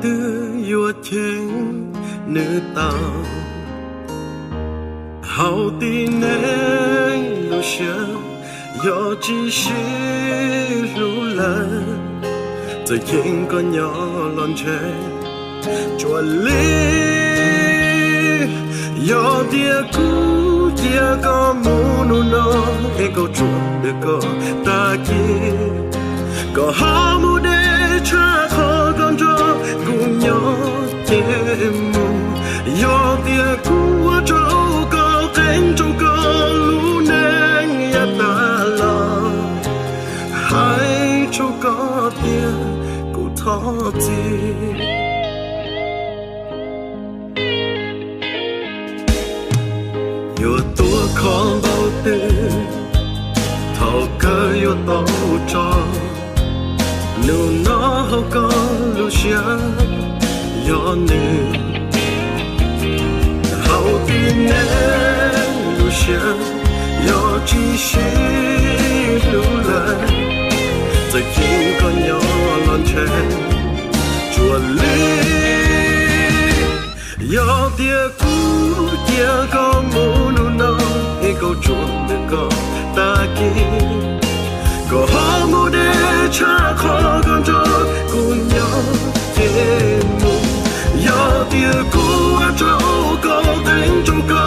twg yuav cheem nws tau. Hauv tib neeg lub siab yog tsis sib hlub lawm, txawm yeej koj nyob los ntshe tsuas li. Yog tias kuv cia koj mus hnub no, es koj tsuas ntawm koj tag kis, koj ho mus deb tshaj qhov koj nrog kuv nyob ces mus. Yog tias kuv ua rau koj qeeb rau koj lub neej yav tas los, hais rau koj tias kuv thov txim. Yuav tuag kho npaum twg, thaum kawg yuav tau tso. Hnub no hauv koj lub siab yog nws, hauv tib neeg lub siab yog tsis sib hlub lawm, txawm yeej koj nyob los ntshe tsuas li. Yog tias kuv cia koj mus hnub no, es koj tsuas ntawm koj tag kis, koj ho mus deb tshaj qhov koj nrog kuv nyob ces mus. Yog tias kuv ua rau koj qeeb rau koj